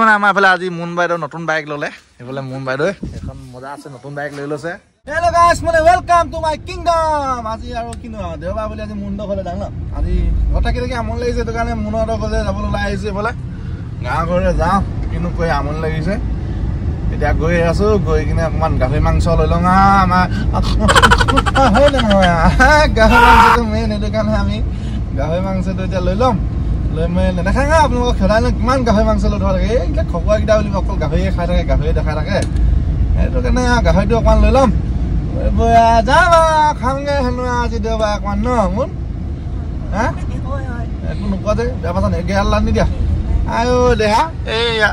মানে আমাৰ এইফালে আজি মুন বাইদেউ নতুন বাইক ল'লে। এইফালে মুন বাইদেউ এখন মজা আছে, নতুন বাইক লৈ লৈছে। হেল্ল' গাইছ, মানে welcome to my kingdom. আজি আৰু কিনো আৰু দেওবাৰ বুলি আজি মুনহঁতৰ ঘৰলৈ যাওঁ ন। আজি ঘৰত থাকি থাকি আমনি লাগিছে, সেইটো কাৰণে মুনহঁতৰ ঘৰলৈ যাবলৈ ওলাই আহিছোঁ। এইফালে গাঁৱৰ ঘৰলৈ যাওঁ, কিনো কৰি আমনি লাগিছে। এতিয়া গৈ আছোঁ, গৈ কিনে অকণমান গাহৰি মাংস লৈ লওঁ। আমাৰ হয় নহয়, গাহৰি মাংসটো মেইন, সেইটো কাৰণে আমি গাহৰি মাংসটো এতিয়া লৈ ল'ম। লৈ মই নেদেখাই না আপোনালোকক, খেদাই ন কিমান গাহৰি মাংস লৈ থকা থাকে। এইবিলাক খকুৱাকেইটা বুলি অকল গাহৰিয়ে খাই থাকে, গাহৰিয়ে দেখাই থাকে। সেইটো কাৰণে গাহৰিটো অকণমান লৈ ল'ম, যাম আৰু খামগৈ হেনো আজি দেওবাৰ অকণমান ন। মুন হা একো নোকোৱা যে, বেয়া পাইছা নে? গেয়াল লানি দিয়া আয়ো দেহা, এইয়া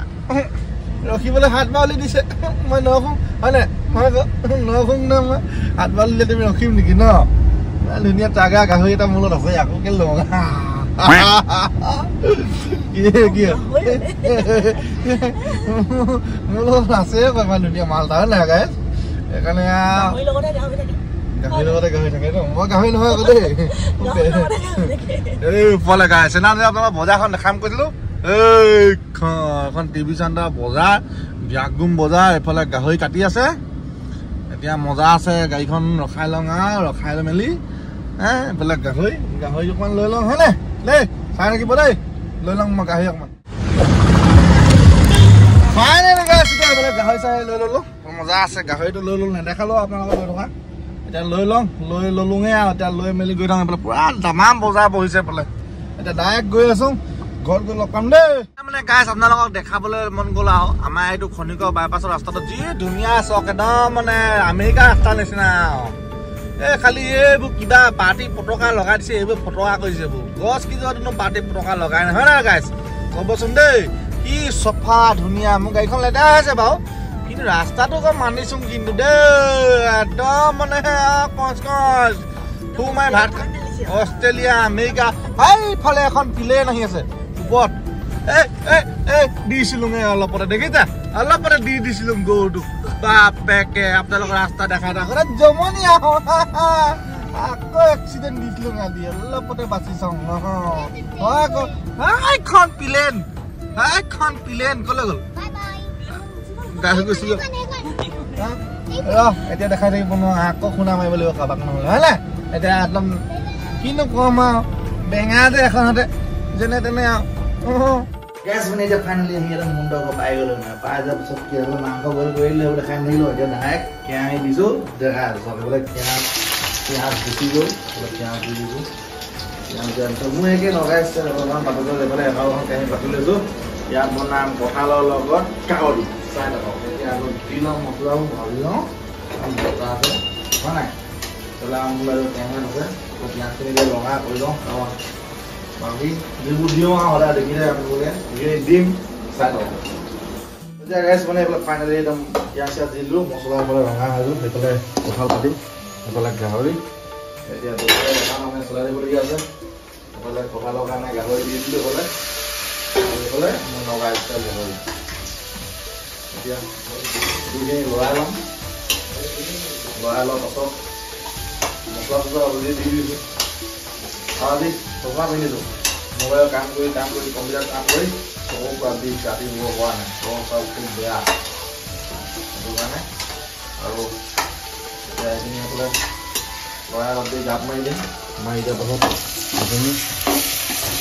ৰখিবলৈ হাত বাউলি দিছে। মই নৰখোঁ হয়নে? মই নৰখোঁ ন, মই হাত বাউলি দিলে তুমি ৰখিম নেকি ন? ধুনীয়া তাগা গাহৰি এটা মোৰ লগত আছে, আকৌ কেলে লওঁ কি মোৰ লগত আছে ইমান ধুনীয়া মাল এটা, হয় নাই গাইজ? সেইকাৰণে গাহৰি লগতে গাহৰি থাকে ন, মই গাহৰি নহয় আকৌ দেই। এই ওপৰলে গাই আছে না, আপোনালোকৰ বজাৰখন দেখাম কৈছিলো। এইখন এখন টিভি চেণ্টাৰ বজাৰ, ব্যাগুম বজাৰ। এইফালে গাহৰি কাটি আছে এতিয়া, মজা আছে। গাড়ীখন ৰখাই লওঁ আৰু ৰখাই লৈ মেলি এইফালে গাহৰি অকণমান লৈ লওঁ, হয়নে? দেই চাই থাকিব দেই, লৈ লওঁ মই গাহৰি অকণমান। ফাইনেলি এইফালে গাহৰি চাহৰি লৈ ল'লো, মজা আছে। গাহৰিটো লৈ ল'লো, নেদেখালো আপোনালোকক লৈ থকা। এতিয়া লৈ লওঁ, লৈ ল'লোঙে আৰু এতিয়া লৈ মেলি গৈ থাকোঁ। এইফালে পূৰা দামাম বজাৰ বহিছে এইফালে। এতিয়া ডাইৰেক্ট গৈ আছোঁ, ঘৰত গৈ লগ পাম দেই। মানে গাইছ, আপোনালোকক দেখাবলৈ মন গ'ল আৰু আমাৰ এইটো খনিকৰ বাইপাছৰ ৰাস্তাটো যি ধুনীয়া চক, একদম মানে আমেৰিকাৰ ৰাস্তাৰ নিচিনা আৰু। এই খালি এইবোৰ কিবা পাৰ্টি পতকা লগাই দিছে, এইবোৰ ফটকা কৰিছে। এইবোৰ গছ কেইজোপাতো পাৰ্টি পতকা লগাই নহয় নহয় গাইছ, ক'বচোন দেই। কি চফা ধুনীয়া। মোৰ গাড়ীখন লেতেৰা হৈছে বাৰু, কিন্তু ৰাস্তাটো অকণ মানিছোঁ কিন্তু দেই, একদম মানে কচ কচ সোমাই ভাত। Australia America. সেইফালে এখন প্লেন আহি আছে ওপৰত। এই এই এই দিছিলোঙে অলপতে, দেখিছা অলপতে দি দিছিলো গৰুটোক। বাপেকে আপোনালোকৰ ৰাস্তা দেখাই থাকোঁতে জমনি আকৌ এক্সিডেণ্ট দিছিলো আজি, অলপতে বাচি চাওঁ। হয় আকৌ এইখন প্লেন, এইখন প্লেন কলৈ গ'ল? গাড়ী গুচি গ'ল। ৰ এতিয়া দেখাই থাকিব নোৱাৰো, আকৌ খুন্দা মাৰিব লাগিব কাৰোবাক নহ'লে, হয় নাই? এতিয়া একদম কিনো কম আৰু, বেঙা যে এখনতে যেনে তেনে আৰু গেছ। মানে এতিয়া ফাইনেলি আমি এটা মুণ্ডৰ ঘৰ পাই গ'লো। মানে পাই যোৱাৰ পিছত কি হ'ল, মাংস বইল কৰিলে, সেইবোৰ দেখাই নাথাকিলোঁ। এতিয়া ডাইৰেক্ট কেৰাহী দিছোঁ, দেখাই আছোঁ চব। এইফালে পিঁয়াজ গুচি গ'ল, এইফালে পিঁয়াজ দি দিছোঁ। পিঁয়াজ দিয়াৰ পিছত মোৰ একে লগাইছে অলপমান পাতি গ'ল। এইফালে এখন কেৰাহী পাতি লৈছোঁ, ইয়াত বনাম কঁঠালৰ লগত গাহৰি, চাই থাকক। এতিয়া আকৌ দি লওঁ মছলাবোৰ, ভাজি লওঁ, বতা আছে হয় নাই। এইফালে মোৰ আৰু টেঙা আছে, পিঁয়াজখিনি এতিয়া ৰঙা কৰি লওঁ। বাকী যিবোৰ দিওঁ আৰু সদায় দেখিলে আপোনালোকে, সেইখিনি দিম, চাই লওক। এতিয়া গাইছ, মানে এইফালে ফাইনেলি একদম পিঁয়াজ চিয়াজ দি দিলোঁ, মছলা এইফালে ৰঙা হৈ গ'ল। সেইফালে কঁঠাল পাতিম, সেইফালে গাহৰি। এতিয়া এটা মানে চলাই দিবলগীয়া আছে। এইফালে কঁঠালৰ কাৰণে গাহৰি দি দিলোঁ এইফালে, এইফালে মোৰ নগা ষ্টাইল গাহৰি। এতিয়া দুইখিনি লৰাই ল'ম, লৰাই লোৱাৰ পাছত মছলা চছলা অলৰেডি দি দিছোঁ। আৰু আজি চশমা পিন্ধিছোঁ, মোবাইলৰ কাম কৰি কাম কৰি কম্পিউটাৰ কাম কৰি চকু পূৰা বিষ, ৰাতি শুব পৰা নাই, চকু চাব খুব বেয়া, সেইটো কাৰণে। আৰু এতিয়া এইখিনি এইফালে লৰাই অলপ দেৰি জাপ মাৰি দিম। মাৰি দিয়াৰ পাছত এইখিনি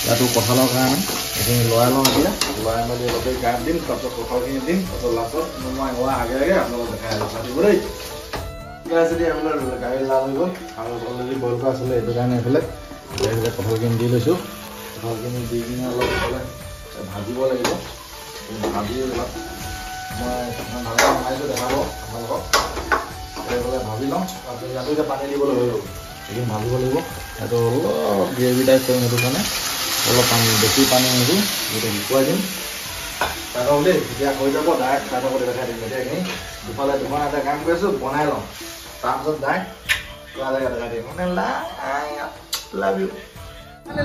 ইয়াতো কঁঠালৰ কাৰণে এইখিনি লৰাই লওঁ। এতিয়া লৰাই মেলি অলপ দেৰি গাপ দিম, তাৰপিছত কঁঠালখিনি দিম, তাৰপিছত লাষ্টত মই হোৱাৰ আগে আগে আপোনালোকক দেখাই আছোঁ, চাই দিব দেই। যদি এইফালে গাড়ী লাল হৈ গ'ল আৰু অলৰেডি বইল কৰা আছিলে, এইটো কাৰণে এইফালে এইফালে কঁঠালখিনি দি লৈছোঁ। কঁঠালখিনি দি কিনে অলপ এইফালে ভাজিব লাগিব। ভাজি অলপ মই ভালকৈ বনাইছোঁ, দেখাব আপোনালোকক। এইফালে ভাজি লওঁ, তাৰপিছত ইয়াতো এতিয়া পানী দিবলৈ হৈ গ'ল। এইখিনি ভাজিব লাগিব, সেইটো অলপ গ্ৰেভি টাইপ কৰিম, সেইটো কাৰণে অলপ পানী, বেছি পানী নিদিওঁ, সেইটো শুকুৱাই দিম। চাই থাকক দেই, যেতিয়া হৈ যাব ডাইৰেক্ট খাই থাকোঁতে দেখাই দিম। এতিয়া এইখিনি দুফালে দুখন এটা কাম কৰিছোঁ, বনাই লওঁ, তাৰপিছত ডাইৰেক্ট খোৱা জেগা দেখাই দিম। মানে লাভ you.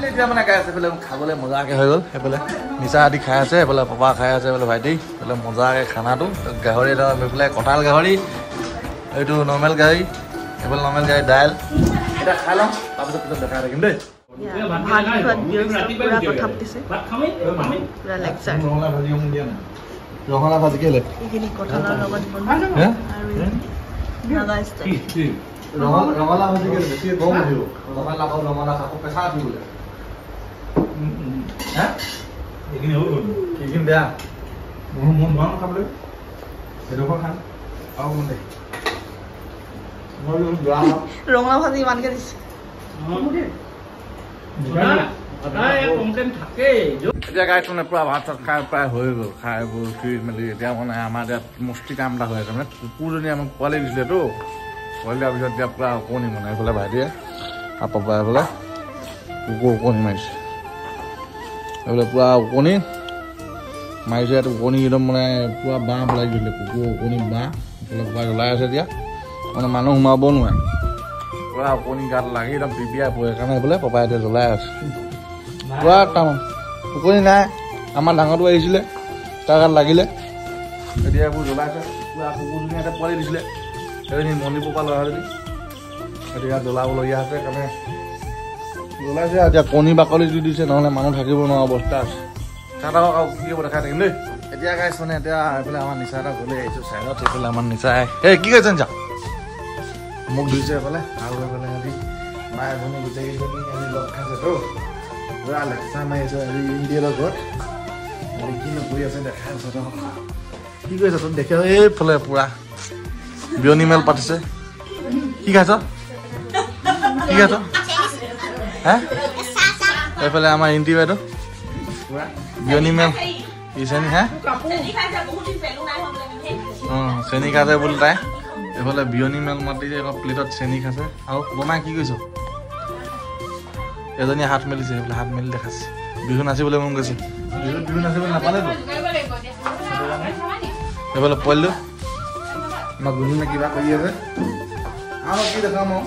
এতিয়া মানে গাই আছে, এইফালে খাবলৈ মজাকৈ হৈ গ'ল। সেইফালে নিচা আদি খাই আছে, এইফালে পাপা খাই আছে, এইফালে ভাইটি, এইফালে মজাকৈ খানাটো গাহৰি, এইফালে কঁঠাল গাহৰি, এইটো নৰ্মেল গাহৰি, এইফালে নৰ্মেল গাহৰি, দাইল। এতিয়া খাই লওঁ, তাৰপিছত পিছত দেখাই থাকিম দেই। ভাত খোৱাত ব্যস্ত, পুৰা কথা পাতিছে, পুৰা লেকচাৰ। ৰঙালাও ভাজি অকণ দিয়া নাই। ৰঙালাও ভাজি কেলে ৰঙালাও ভাজি কেলে বেছি গৰম উঠিব। ৰঙালাও ৰঙালাও আকৌ প্ৰেছাৰ উঠিব বোলে। এইখিনি বেয়া, মোৰ নোৱাৰো খাবলৈ। সেইডোখৰ খাম আৰু কোন দে ৰঙালাও ভাজি ইমানকে দিছে। এতিয়া গাইছ মানে পূৰা ভাত চাত খাই প্ৰায় হৈ গ'ল। খাই বৈ উঠি মেলি এতিয়া মানে আমাৰ ইয়াত মস্তি কাম এটা হৈ আছে। মানে কুকুৰজনী আমাক পোৱালি দিছিলেতো, পোৱালি দিয়াৰ পিছত এতিয়া পূৰা ওকণি মানে এইফালে ভাইটিয়ে আৰু পাপাই এইফালে কুকুৰ ওকণি মাৰিছে। এইফালে পূৰা ওকণি মাৰিছে। ইয়াত ওকণি একদম মানে পূৰা বাঁহ পেলাই দিছিলে, কুকুৰ ওকণি বাঁহ এইফালে পূৰা জ্বলাই আছে। এতিয়া মানে মানুহ সোমাব নোৱাৰে, পূৰা ওকণি গাত লাগি একদম পিপিয়াই পৰে। সেইকাৰণে এইফালে পাপাই এতিয়া জ্বলাই আছে পূৰা কাম। ওকণি নাই, আমাৰ ডাঙৰটো আহিছিলে তাৰ গাত লাগিলে। এতিয়া এইবোৰ জ্বলাইছে পূৰা। কুকুৰজনী এটা পোৱালি দিছিলে, সেইজনী মণিপুৰ পৰা ল'ৰাজনী, এতিয়া জ্বলাবলগীয়া হৈছে সেইকাৰণে জ্বলাইছে। এতিয়া কণী বাকলি দি দিছে, নহ'লে মানুহ থাকিব নোৱাৰা অৱস্থা আছে। চাহ থাকক আৰু কি হ'ব দেখাই থাকিম দেই। এতিয়া গাইছ মানে এতিয়া এইফালে আমাৰ নিচা এটা গ'লে আহিছোঁ চাইডত। এইফালে আমাৰ নিচাই এই কি কৈছে নিচা মোক ধুইছে এইফালে। আৰু এইফালে সিহঁতি মায়ে ভনী গোটেইকেইজনী আজি লগ খাইছেতো, পূৰা লেকচাৰ মাৰি আছে আজি ইণ্ডিয়াৰ ঘৰত। কি নকৰি আছে দেখাই আছে। কি কৰিছ তই দেখে এইফালে পূৰা বিয়নী মেল পাতিছে। কি খাইছ, কি খাইছ হে? এইফালে আমাৰ ইণ্টি বাইদেউ পূৰা বিয়নী মেল চেনি হে, অঁ চেনি খাইছে বোলে তাই। এইফালে বিয়নী মেল মাতিছে, এইখন প্লেটত চেনি খাইছে। আৰু বমাই কি কৰিছ? এজনীয়ে হাত মেলিছে, সেইফালে হাত মেলি দেখাইছে। বিহু নাচিবলৈ মন গৈছে, বিহুত বিহু নাচিবলৈ নাপালেতো। এইফালে পোৱালিটো আমাৰ গুণগুণে কিবা কৰি আছে। আৰু কি দেখাম আৰু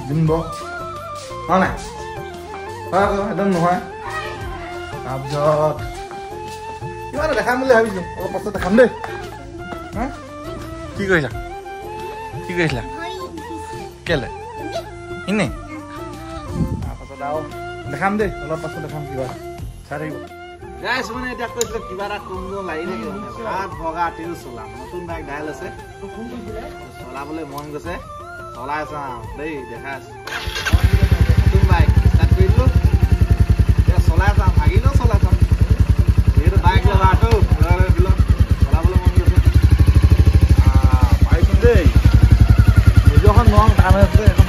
জিম্ব হয় নাই? হয় আকৌ একদম নহয়। তাৰপিছত কিবা এটা দেখাম বুলি ভাবিছোঁ, অলপ পাছত দেখাম দেই। হা কি কৰিছা, কি কৰিছিলা কেলে এনেই? তাৰপাছত আৰু দেখাম দেই, অলপ পাছত দেখাম, কিবা চাই থাকিব। গাইছ মানে এতিয়া কৈছিলে কিবা এটা কম লাগি থাকে মানে ভাত ভগা তেল চলাম, নতুন বাইক ডাইল আছে, চলাবলৈ মন গৈছে, চলাই চাওঁ দেই, দেখাই আছো। নতুন বাইক ষ্টাৰ্ট কৰি দিলোঁ, এতিয়া চলাই চাওঁ, ভাগিলেও চলাই চাওঁ, যিহেতু বাইক ল'ৰাটো চলাবলৈ মন গৈছে। পাৰিছোঁ দেই, নিজৰখন নোৱাৰোঁ, টান আছে এখন।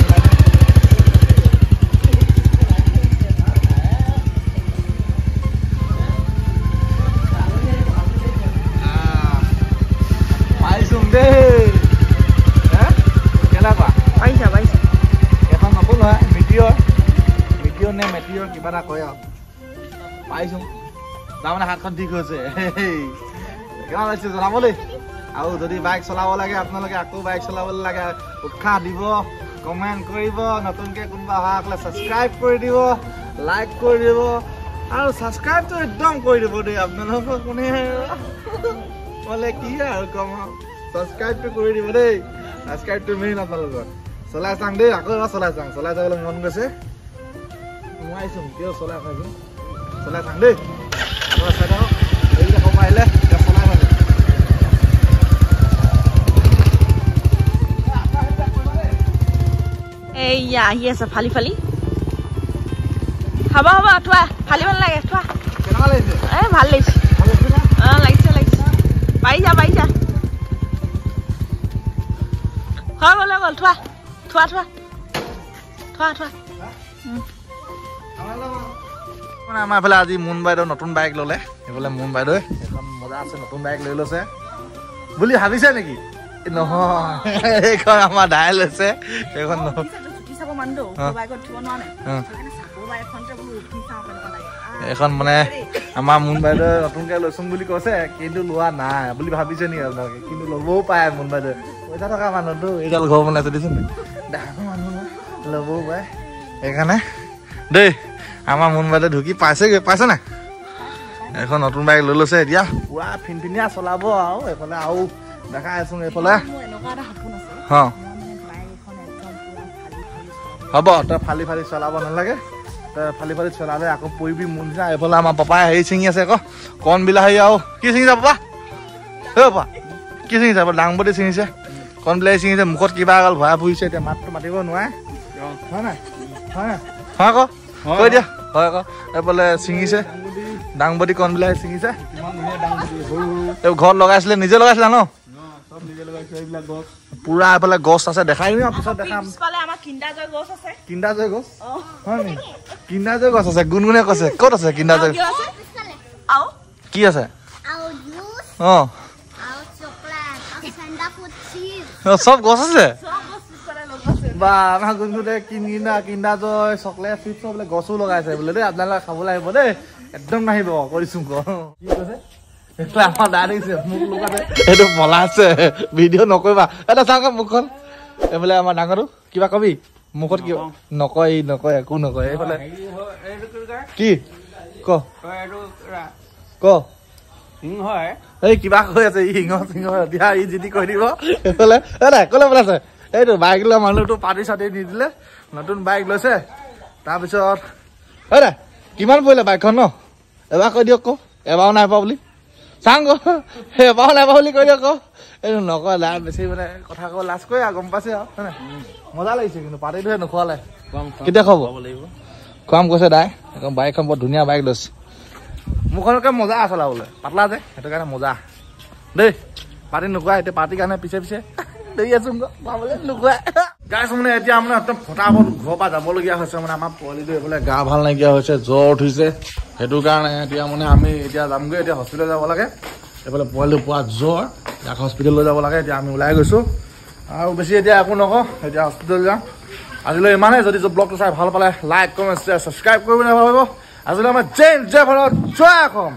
দেই কেনেকুৱা পাৰিছা? পাৰিছা। এখন নতুন হয়, মিটিয়ৰ, মিটিয়ৰ নে মেটিয়ৰ কিবা এটা কয় আৰু। পাইছোঁ, তাৰমানে হাতখন ঠিক হৈছে। কেনেকুৱা লাগিছে জনাব দেই। আৰু যদি বাইক চলাব লাগে আপোনালোকে আকৌ বাইক চলাবলৈ লাগে উৎসাহ দিব, কমেণ্ট কৰিব, নতুনকৈ কোনোবা অহাসকলে ছাবস্ক্ৰাইব কৰি দিব, লাইক কৰি দিব, আৰু ছাবস্ক্ৰাইবটো একদম কৰি দিব দেই। আপোনালোকৰ কোনে ক'লে কি আৰু কম, আৰু ছাবস্ক্ৰাইবটো কৰি দিব দেই। ছাবস্ক্ৰাইবটো মেইন আপোনালোকৰ। চলাই চাং দেই, আকৌ এবাৰ চলাই চাং, চলাই যাবলৈ মন গৈছে। নোৱাৰিছোঁ কিয় চলাই চাইছোঁ, চলাই চাং দেই। আপোনালোকে চাই থাকক, এইকেইটা সময় আহিলে এতিয়া চলাই থাকোঁ। এইয়া আহি আছে ফালি ফালি। হ'ব হ'ব থোৱা, ফালিব নালাগে, থোৱা। এই ভাল লাগিছে, অঁ লাগিছে লাগিছে, পাৰিছা পাৰিছা। হৈ গ'ল হৈ গ'ল, থোৱা থোৱা থোৱা থোৱা থোৱা। মানে আমাৰ এইফালে আজি মুন বাইদেউ নতুন বাইক ল'লে। এইফালে মুন বাইদেৱে এখন মজা আছে, নতুন বাইক লৈ লৈছে বুলি ভাবিছে নেকি? নহয়, এইখন আমাৰ দাই লৈছে সেইখন। এইখন মানে আমাৰ মুন বাইদেৱে নতুনকৈ লৈছোং বুলি কৈছে, কিন্তু লোৱা নাই বুলি ভাবিছে নেকি আপোনালোকে? কিন্তু ল'বও পাৰে মুন বাইদেৱে, পইচা থকা মানুহটো, এইডাল ঘৰ বনাইছে দিছোন, ডাঙৰ মানুহ ল'বও পাৰে। সেইকাৰণে দেই আমাৰ মুন বাইদেৱে ঢুকি পাইছেগৈ, পাইছে নাই? এখন নতুন বাইক লৈ লৈছে, এতিয়া পুৰা ফিনফিনীয়া চলাব। আৰু এইফালে আৰু দেখাই আছো এইফালে। হ'ব, তই ফালি ফালি চলাব নালাগে, তই ফালি ফালি চলালে আকৌ পৰিবি মোৰ নিচিনা। এইফালে আমাৰ পাপাই হেৰি ছিঙি আছে আকৌ, কণ বিলাহী আৰু কি ছিঙিছে পাপা? হে বাবা কি ছিঙিছে? দাংবডি ছিঙিছে, কণ বিলাহী ছিঙিছে, মুখত কিবা এগাল ভৰাই ফুৰিছে। এতিয়া মাতটো মাতিব নোৱাৰে, হয় নাই? হয় হয় আকৌ কৈ দিয়া, হয় আকৌ। এইফালে ছিঙিছে দাংবডি, কণ বিলাহী ছিঙিছে। ঘৰত লগাইছিলে, নিজে লগাইছিলা ন? পুৰা এইফালে গছ আছে, দেখাই দিম পিছত দেখাম। কিণ্ডাজয় গছ হয় নি? কিণ্ডাজয় গছ আছে, গুণগুণে কৈছে। ক'ত আছে কিণ্ডাজয়? কি আছে? অ চব গছ আছে বা। আমাৰ গুণগুণে কিণ্ডাজয়, চকলেট, চিপছ বোলে গছো লগাইছে বোলে দেই। আপোনালোকে খাবলৈ আহিব দেই, একদম নাহিব কৰিছো। কি কৈছে? আমাৰ দা দেখিছে মোক লগাতে, এইটো পলাইছে, ভিডিঅ' নকৰিবা। এটা চাওক মুখখন। এইফালে আমাৰ ডাঙৰটো কিবা কবি? মুখত কিবা নকয়, নকয় একো নকয়। এইফালে কি ক ক এই কিবা কৈ আছে, ই সিংহ সিংহ দিয়া, ই যি কৈ দিব। এইফালে নাই ক'লে পেলাইছে। এইটো বাইক লোৱা মানুহটো পাতি চাতি নিদিলে, নতুন বাইক লৈছে। তাৰপিছত হয় নাই কিমান পৰিলে বাইকখন ন? এবাৰ কৈ দিয়ক, ক এবাৰো নাই পোৱা বুলি চাং, ক এবাৰো নাই পোৱা বুলি কৈ দিয়ক ক। এইটো নকয়, লাভ বেছি মানে কথা ক'ব লাজ কৰে আৰু, গম পাইছে আৰু, হয় নাই? মজা লাগিছে কিন্তু পাৰ্টিটোহে নোখোৱালে। কেতিয়া খাব? খুৱাম কৈছে দাই। একদম বাইকখন বৰ ধুনীয়া বাইক লৈছে। মোৰখনকে মজা চলাবলৈ, পাতলা যে, সেইটো কাৰণে মজা দেই। পাৰ্টি নোখোৱা, এতিয়া পাৰ্টিৰ কাৰণে পিছে পিছে দেৰি আছো, পাবলৈ নোখোৱাই গাইছ। মানে এতিয়া মানে একদম ফটাফট ঘৰৰ পৰা যাবলগীয়া হৈছে। মানে আমাৰ পোৱালিটো এইফালে গা ভাল নাইকিয়া হৈছে, জ্বৰ উঠিছে, সেইটো কাৰণে এতিয়া মানে আমি এতিয়া যামগৈ। এতিয়া হস্পিটেল যাব লাগে। এইফালে পোৱালিটো পোৱা জ্বৰ, ইয়াক হস্পিটেল লৈ যাব লাগে। এতিয়া আমি ওলাই গৈছোঁ আৰু বেছি এতিয়া একো নকওঁ, এতিয়া হস্পিটেল যাম। আজিলৈ ইমানেই। যদি ব্লগটো চাই ভাল পালে লাইক, কমেণ্ট, শ্বেয়াৰ, ছাবস্ক্ৰাইব কৰিব নাপাহৰিব। আজিলৈ আমাৰ জয় জয় ভাৰত, জয় অসম।